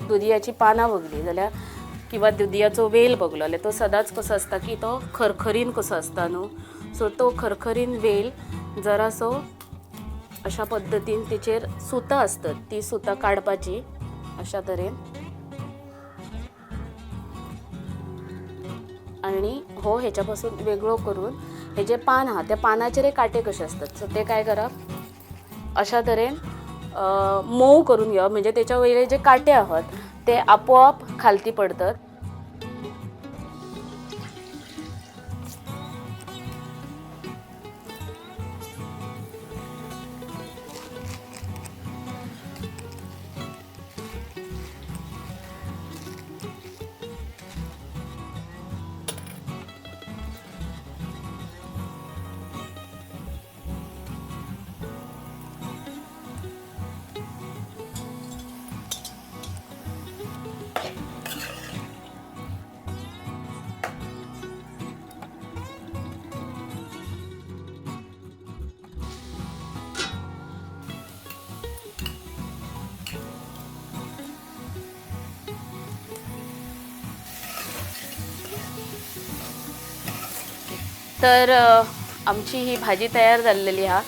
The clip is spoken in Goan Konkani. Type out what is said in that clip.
दुदयाची पानां बगली जाल्यार किंवा दुदयाचो वेल बगलो जाल्यार तो सदांच कसो आसता की तो खरखरीन कसो आसता न्हू. सो तो खरखरीन वेल जरासो अशा पद्दतीन तेचेर सुतां आसतात ती सुतां काडपाची अशा तरेन आनी हो हेच्या पासून वेगळो करून हे जे पान आहा त्या पानाचेरय कांटे कशे आसतात, सो ते काय करप अशा तरेन मोव करून घेवप, म्हणजे तेच्या वयले जे कांटे आहात ते आपोआप खालती पडतात. तर आमची ही भाजी तयार जाल्लेली आहा.